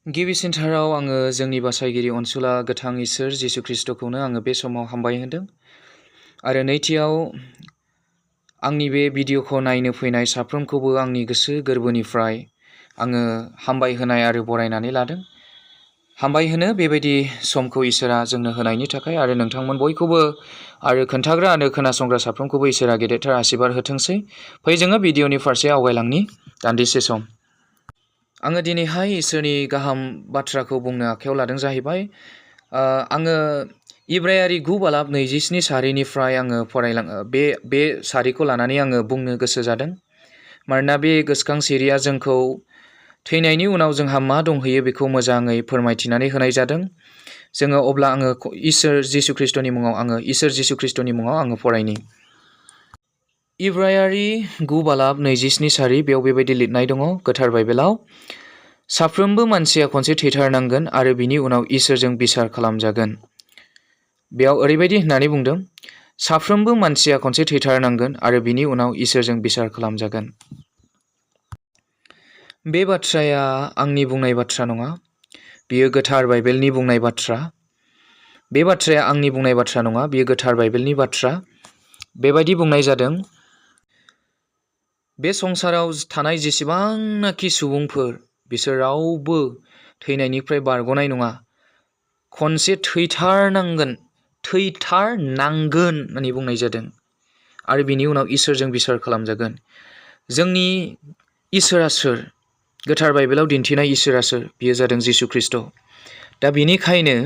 गिबिसिनथाराव आङो जोंनि बासायगिरि अनसुला गोथां इसोर जिसु ख्रिस्ट'खौनो आङो बे समाव हामबाय होदों। आरो नैथियाव आंनि बे भिडिअ'खौ नायनो फैनाय साफ्रोमखौबो आंनि गोसो गोरबोनिफ्राय आङो हामबाय होनाय आरो बरायनानै लादों। हामबाय होनो बेबायदि समखौ इसोरा जोंनो होनायनि थाखाय आरो नोंथांमोन बयखौबो आरो खोन्थाग्रा आरो खोनासंग्रा साफ्रोमखौबो इसोरा गेदेरथार आशीर्बाद होथोंसै। फै जोङो भिडिअ'नि फारसे आवगायलांनि दान्दिसे सम। आङो दिनैहाय इसोरनि गाहाम बाथ्राखौ बुंनो आखायाव लादों जाहैबाय आङो इब्रायारि 9:27 सारिनिफ्राय आङो बे सारिखौ लानानै आङो बुंनो गोसो जादों। मानोना बे गोसोखां सिरिया जोंखौ थैनायनि उनाव जोंहा मा दंहैयो बेखौ मोजाङै फोरमायथिनानै होनाय जादों। जोङो अब्ला आङो इसोर जिसु ख्रिस्ट'नि मुङाव आङो फरायनि। इब्रायारि 9:27 सारि बेयाव बेबायदि लिरनाय दङ गोथार बाइबेलाव। साफ्रोमबो मानसिया खनसे थैथारनांगोन आरो बिनि उनाव इसोरजों बिसार खालामजागोन। बेयाव ओरैबायदि होननानै बुंदों, साफ्रोमबो मानसिया खनसे थैथारनांगोन आरो बिनि उनाव इसोरजों बिसार खालामजागोन। बे बाथ्राया आंनि बुंनाय बाथ्रा नङा, बियो गोथार बाइबेलनि बुंनाय बाथ्रा। बे बाथ्राया आंनि बुंनाय बाथ्रा नङा, बियो गोथार बाइबेलनि बाथ्रा। बेबायदि बुंनाय जादों, बे संसाराव थानाय जेसेबांनाखि सुबुंफोर बिसोर रावबो थैनायनिफ्राय बारग'नाय नङा। खनसे थैथारनांगोन होननानै बुंनाय जादों आरो बिनि उनाव इसोरजों बिसार खालामजागोन। जोंनि इसोरा सोर? गोथार बाइबेलाव दिन्थिनाय इसोरा सोर? बियो जादों जिसु ख्रिस्ट'। दा बेनिखायनो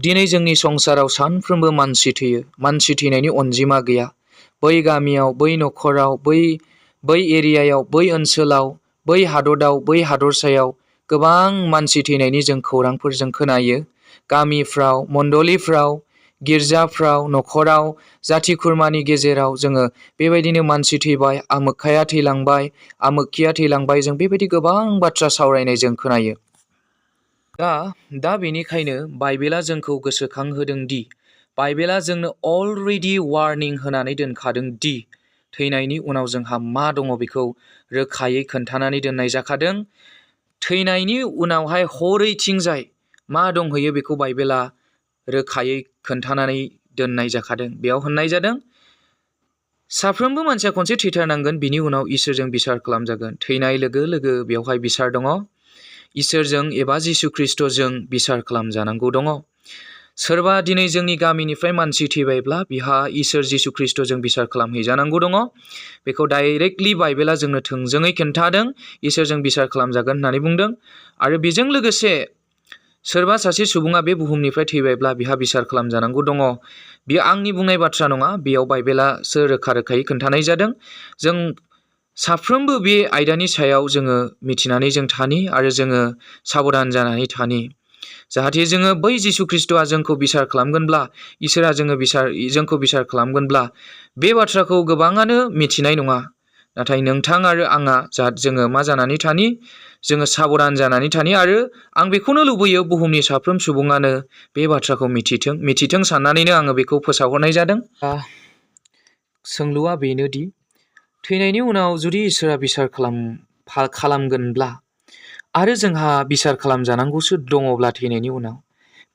दिनै जोंनि संसाराव सानफ्रोमबो मानसि थैयो। मानसि थैनायनि अनजिमा गैया। बै गामियाव, बै न'खराव, बै एरियायाव, बै ओनसोलाव, बै हादराव, बै हादरसायाव गोबां मानसि थैनायनि जों खौरांफोर जों खोनायो। गामिफ्राव, मण्डलिफ्राव, गिर्जाफ्राव, न'खराव, जाथि खुरमानि गेजेराव जोङो बेबायदिनो मानसि थैबाय, आमोखाया थैलांबाय, आमोखिया थैलांबाय, जों बेबायदि गोबां बाथ्रा सावरायनाय जों खोनायो। दा बेनिखायनो बाइबेला जोंखौ गोसोखांहोदों दि बाइबेला जोंनो अलरेडि वार्निं होनानै दोनखादों दि थैनायनि उनाव जोंहा मा दङ बेखौ रोखायै खोन्थानानै दोननाय जाखादों। थैनायनि उनावहाय हरैथिंजाय मा दंहैयो बेखौ बाइबेला रोखायै खोन्थानानै दोननाय जाखादों। बेयाव होननाय जादों, साफ्रोमबो मानसिया खनसे थैथारनांगोन, बिनि उनाव इसोरजों बिसार खालामजागोन। थैनाय लोगो लोगो बेवहाय बिसार दङ। इसोरजों एबा जिसु ख्रिस्ट'जों बिसार खालामजानांगौ दङ। सोरबा दिनै जोंनि गामिनिफ्राय मानसि थैबायब्ला बिहा इसोर जिसु ख्रिस्ट'जों बिसार खालामहैजानांगौ दङ। बेखौ डाइरेक्टलि बाइबेला जोंनो थोंजोङै खोन्थादों, इसोरजों बिसार खालामजागोन होननानै बुंदों। आरो बेजों लोगोसे सोरबा सासे सुबुङा बे बुहुमनिफ्राय थैबायब्ला बिहा बिसार खालामजानांगौ दङ। बियो आंनि बुंनाय बाथ्रा नङा, बेयाव बाइबेलासो रोखा रोखायै खोन्थानाय जादों। जों साफ्रोमबो बे आयदानि सायाव जोङो मिथिनानै जों थानि आरो जोङो साबधान जानानै थानि। जाहाथे जोङो बै जिसु ख्रिस्ट'आ जोंखौ बिसार खालामगोनब्ला, इसोरा जोंखौ बिसार खालामगोनब्ला बे बाथ्राखौ गोबाङानो मिथिनाय नङा। नाथाय नोंथां आरो आंहा जोङो मा जानानै थानि? जोङो साबधान जानानै थानि। आरो आं बेखौनो लुबैयो बुहुमनि साफ्रोम सुबुङानो बे बाथ्राखौ मिथिथों साननानैनो आङो बेखौ फोसावहरनाय जादों। सोंलुआ बेनोदि थैनायनि उनाव जुदि इसोरा बिसार खालामगोनब्ला आरो जोंहा बिसार खालामजानांगौसो दङब्ला थैनायनि उनाव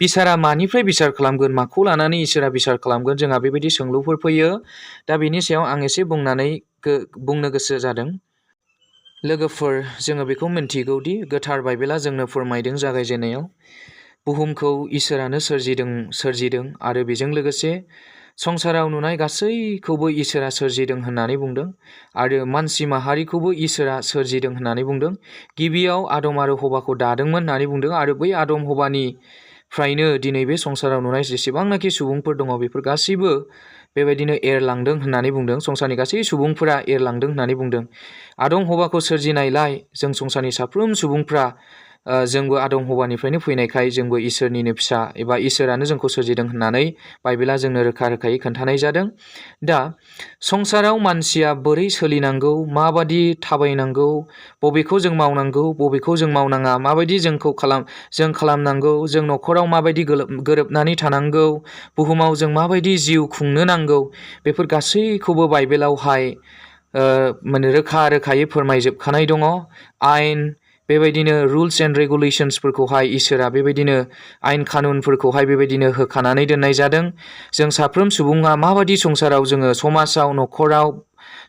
बिसारा मानिफ्राय बिसार खालामगोन? माखौ लानानै इसोरा बिसार खालामगोन? जोंहा बेबायदि सोंलुफोर फैयो। दा बेनि सायाव आं एसे बुंनो गोसो जादों। लोगोफोर, जोङो बेखौ मिन्थिगौदि गोथार बाइबेला जोंनो फोरमायदों जागायजेननायाव बुहुमखौ इसोरानो सोरजिदों आरो बेजों लोगोसे संसाराव नुनाय गासैखौबो इसोरा सोरजिदों होननानै बुंदों आरो मानसि माहारिखौबो इसोरा सोरजिदों होननानै बुंदों। गिबियाव आदम आरो हवाखौ दादोंमोन होननानै बुंदों आरो बै आदम हवानिफ्रायनो दिनै बे संसाराव नुनाय जेसेबांनाखि सुबुंफोर दङ बेफोर गासैबो बेबायदिनो एरलांदों होननानै बुंदों। संसारनि गासै सुबुंफोरा एरलांदों होननानै बुंदों। आदम हवाखौ सोरजिनायलाय जों संसारनि साफ्रोम सुबुंफ्रा जोंबो आदम हवानिफ्रायनो फैनायखाय जोंबो इसोरनिनो फिसा एबा इसोरानो जोंखौ सोरजिदों होननानै बाइबेला जोंनो रोखा रोखायै खोन्थानाय जादों। दा संसाराव मानसिया बोरै सोलिनांगौ, माबादि थाबायनांगौ, बबेखौ जों मावनांगौ, बबेखौ जों मावनाङा, माबायदि जों खालामनांगौ, जों न'खराव माबायदि गोरोबनानै थानांगौ, बुहुमाव जों माबायदि जिउ खुंनो नांगौ, बेफोर गासैखौबो बाइबेलावहाय रोखा रोखायै फोरमायजोबखानाय दङ। आयेन, बेबायदिनो रुल्स एन्ड रेगुलेशन्सफोरखौहाय इसोरा बेबायदिनो आयेन कानुनफोरखौहाय बेबायदिनो होखानानै दोननाय जादों। जों साफ्रोम सुबुङा माबायदि संसाराव जोङो समाजाव, न'खराव,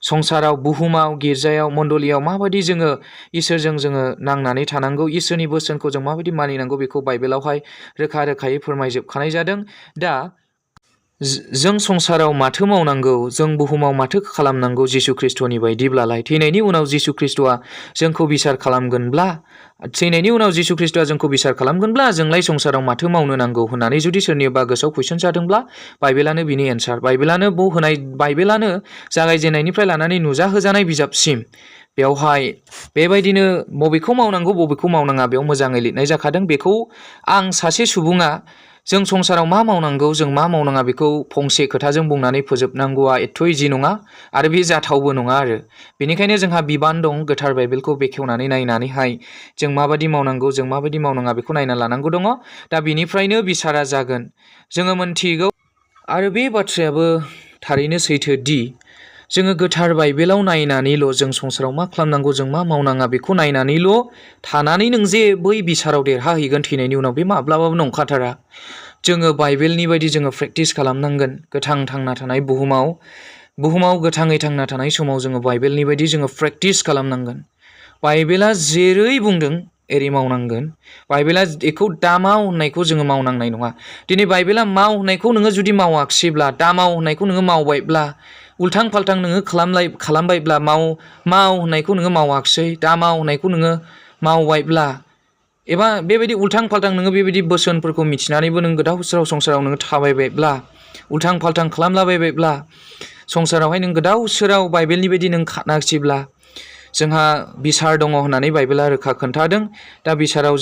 संसाराव, बुहुमाव, गिर्जायाव, मण्डलियाव माबायदि जोङो इसोरजों जोङो नांनानै थानांगौ, इसोरनि बोसोनखौ जों माबायदि मानिनांगौ बेखौ बाइबेलावहाय रोखा रोखायै फोरमायजोबखानाय जादों। दा जों संसाराव माथो मावनांगौ, जों बुहुमाव माथो खालामनांगौ जिसु ख्रिस्ट'नि बायदिब्लालाय थैनायनि उनाव जिसु ख्रिस्ट'आ जोंखौ बिसार खालामगोनब्ला, थैनायनि उनाव जिसु ख्रिस्ट'आ जोंखौ बिसार खालामगोनब्ला जोंलाय संसाराव माथो मावनो नांगौ होननानै जुदि सोरनिबा गोसोआव कुइसन जादोंब्ला बाइबेलानो बिनि एन्सार। बाइबेलानो जागायजेननायनिफ्राय लानानै नुजाहोजानाय बिजाबसिम बेवहाय बेबायदिनो बबेखौ मावनांगौ बबेखौ मावनाङा बेयाव मोजाङै लिरनाय जाखादों। बेखौ आं सासे सुबुङा जों संसाराव मा मावनांगौ जों मा मावनाङा बेखौ फंसे खोथाजों बुंनानै फोजोबनांगौआ एथ' इजि नङा आरो बे जाथावबो नङा आरो। बेनिखायनो जोंहा बिबान दं गोथार बाइबेलखौ बेखेवनानै नायनानैहाय जों माबायदि मावनांगौ जों माबायदि मावनाङा बेखौ नायना लानांगौ दङ। दा बेनिफ्रायनो बिसारा जागोन जोङो मोनथिगौ। आरो बे बाथ्रायाबो थारैनो सैथो दि जोङो गोथार बाइबेलाव नायनानैल' जों संसाराव मा खालामनांगौ जों मा मावनाङा बेखौ नायनानैल' थानानै नों जे बै बिसाराव देरहाहैगोन थैनायनि उनाव बे माब्लाबाबो नंखाथारा। जोङो बाइबेलनि बायदि जोङो प्रेक्टिस खालामनांगोन। गोथां थांना थानाय बुहुमाव गोथाङै थांना थानाय समाव जोङो बाइबेलनि बायदि जोङो प्रेक्टिस खालामनांगोन। बाइबेला जेरै बुंदों एरै मावनांगोन। बाइबेला बेखौ दामाव होननायखौ जोङो मावनांनाय नङा। दिनै बाइबेला माव होननायखौ नोङो जुदि मावाखिसैब्ला, दामाव होननायखौ नोङो मावबायब्ला, उल्थां फाल्थां नोङो खालामबायब्ला, माव होननायखौ नोङो मावाखिसै, दामाव होननायखौ नोङो मावबायब्ला, एबा बेबायदि उल्थां फाल्थां नोङो बेबायदि बोसोनफोरखौ मिथिनानैबो नों गोदाव सोराव संसाराव नोङो थाबायबायब्ला, उल्थां फाल्थां खालामलाबायबायब्ला, संसारावहाय नों गोदाव सोराव बाइबेलनि बायदि नों खानाखिसैब्ला जोंहा बिसार दङ होननानै बाइबेला रोखा खोन्थादों। दा बिसाराव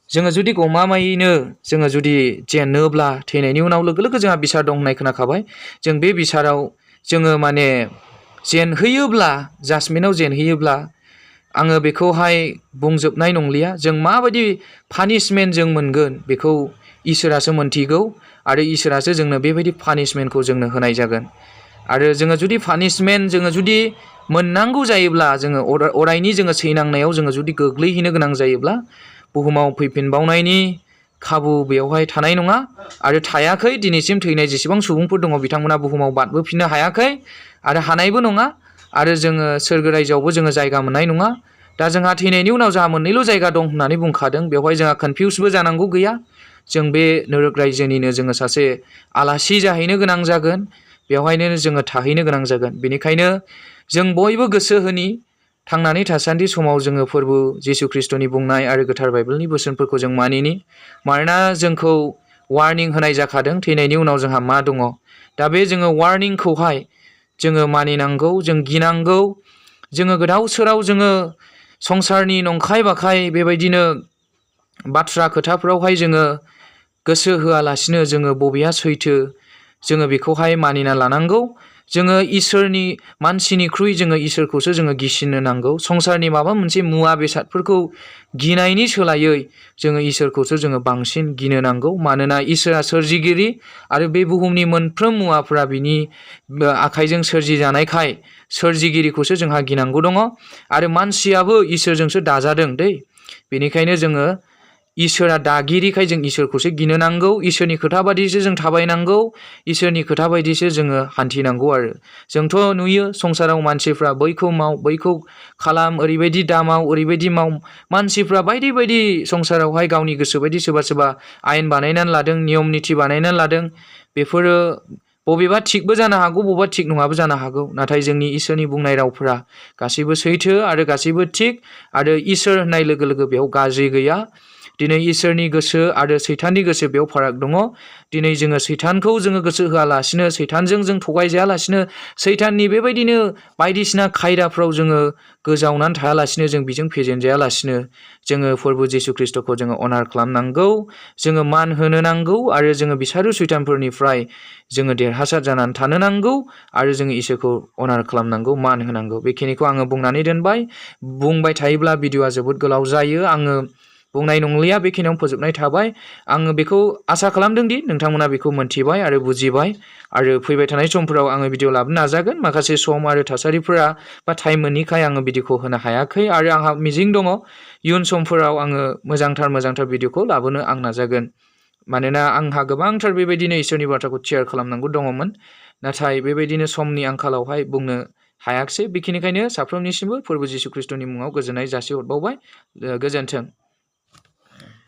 जोङो जुदि गमामायैनो जोङो जुदि जेनोब्ला थैनायनि उनाव लोगो लोगो जोंहा बिसार दं होननाय खोनाखाबाय। जों बे बिसाराव जोङो माने जेनहैयोब्ला, जाजमेन्टआव जेनहैयोब्ला आङो बेखौहाय बुंजोबनाय नंलिया। जों माबायदि पानिशमेन्ट जों मोनगोन बेखौ इसोरासो मोनथिगौ आरो इसोरासो जोंनो बेबायदि पानिशमेन्टखौ जोंनो होनाय जागोन। आरो जोङो जुदि पानिशमेन्ट जोङो जुदि मोननांगौ जायोब्ला जोङो अरायनि जोङो सैनांनायाव जोङो जुदि गोग्लैहैनो गोनां जायोब्ला बुहुमाव फैफिनबावनायनि खाबु बेवहाय थानाय नङा आरो थायाखै। दिनैसिम थैनाय जेसेबां सुबुंफोर दङ बिथांमोना बुहुमाव बारबोफिननो हायाखै आरो हानायबो नङा। आरो जोङो सोरगो रायजोआवबो जोङो जायगा मोननाय नङा। दा जोंहा थैनायनि उनाव जोंहा मोननैल' जायगा दं होननानै बुंखादों। बेवहाय जोंहा कनफिउसबो जानांगौ गैया। जों बे नोरोग रायजोनिनो जोङो सासे आलासि जाहैनो गोनां जागोन। बेवहायनो जोङो थाहैनो गोनां जागोन। बेनिखायनो जों बयबो गोसो होनि थांनानै थासान्दि समाव जोङो फोरबो जिसु ख्रिस्ट'नि बुंनाय आरो गोथार बाइबेलनि बोसोनफोरखौ जों मानिनि। मानोना जोंखौ वार्निं होनाय जाखादों थैनायनि उनाव जोंहा मा दङ। दा बे जोङो वार्निंखौहाय जोङो मानिनांगौ, जों गिनांगौ। जोङो गोदाव सोराव जोङो संसारनि नंखाय बाखाय बेबायदिनो बाथ्रा खोथाफ्रावहाय जोङो गोसो होआलासिनो जोङो बबेया सैथो जोङो बेखौहाय मानिना लानांगौ। जोङो मानसिनिख्रुइ जोङो इसोरखौसो जोङो गिसिनो नांगौ। संसारनि माबा मोनसे मुवा बेसादफोरखौ गिनायनि सोलायै जोङो इसोरखौसो जोङो बांसिन गिनो नांगौ। मानोना इसोरा सोरजिगिरि आरो बे बुहुमनि मोनफ्रोम मुवाफोरा बिनि आखाइजों सोरजिजानायखाय सोरजिगिरिखौसो जोंहा गिनांगौ दङ। आरो मानसियाबो इसोरजोंसो दाजादों दै। बेनिखायनो जोङो इसोरा दागिरिखाय जों इसोरखौसो गिनो नांगौ। इसोरनि खोथा बायदिसो जों थाबायनांगौ। इसोरनि खोथा बायदिसो जोङो हान्थिनांगौ आरो। जोंथ' नुयो संसाराव मानसिफ्रा बैखौ माव, बैखौ खालाम, ओरैबायदि दामाव, ओरैबायदि माव। मानसिफ्रा बायदि बायदि संसारावहाय गावनि गोसो बायदि सोरबा सोरबा आयेन बानायनानै लादों, नियम निथि बानायनानै लादों। बेफोरो बबेबा थिगबो जानो हागौ, बबेबा थिग नङाबो जानो हागौ। नाथाय जोंनि इसोरनि बुंनाय रावफोरा गासैबो सैथो आरो गासैबो थिग। आरो इसोर होननाय लोगो लोगो बेयाव गाज्रि गैया। दिनै इसोरनि गोसो आरो सैताननि गोसो बेयाव फाराग दङ। दिनै जोङो सैतानखौ जोङो गोसो होआलासिनो, सैतानजों जों थगायजायालासिनो, सैताननि बेबायदिनो बायदिसिना खायदाफ्राव जोङो गोजावनानै थायालासिनो, जों बेजों फेजेनजायालासिनो जोङो फोरबो जिसु ख्रिस्ट'खौ जोङो अनार खालामनांगौ, जोङो मान होनो नांगौ आरो जोङो बिसारु सैतानफोरनिफ्राय जोङो देरहासार जानानै थानो नांगौ आरो जोङो इसोरखौ अनार खालामनांगौ, मान होनांगौ। बेखिनिखौ आङो बुंनानै दोनबाय। बुंबाय थायोब्ला भिडिअ'आ जोबोद गोलाव जायो। आङो बुंनाय नंलिया, बेखिनियावनो फोजोबनाय थाबाय। आङो बेखौ आसा खालामदों दि नोंथांमोना बेखौ मोनथिबाय आरो बुजिबाय आरो फैबाय थानाय समफोराव आङो भिडिअ लाबोनो नाजागोन। माखासे सम आरो थासारिफोरा बा टाइम मोनैखाय आङो भिडिअखौ होनो हायाखै आरो आंहा मिजिं दङ इयुन समफोराव आङो मोजांथार भिडिअखौ लाबोनो आं नाजागोन। मानोना आंहा गोबांथार बेबायदिनो इसोरनि बाथ्राखौ शेयार खालामनांगौ दङमोन, नाथाय बेबायदिनो समनि आंखालावहाय बुंनो हायाखिसै। बेखिनिखायनो साफ्रोमनिसिमबो फोरबो जिशु ख्रिस्ट'नि मुङाव गोजोननाय जासिहरबावबाय। गोजोन्थों।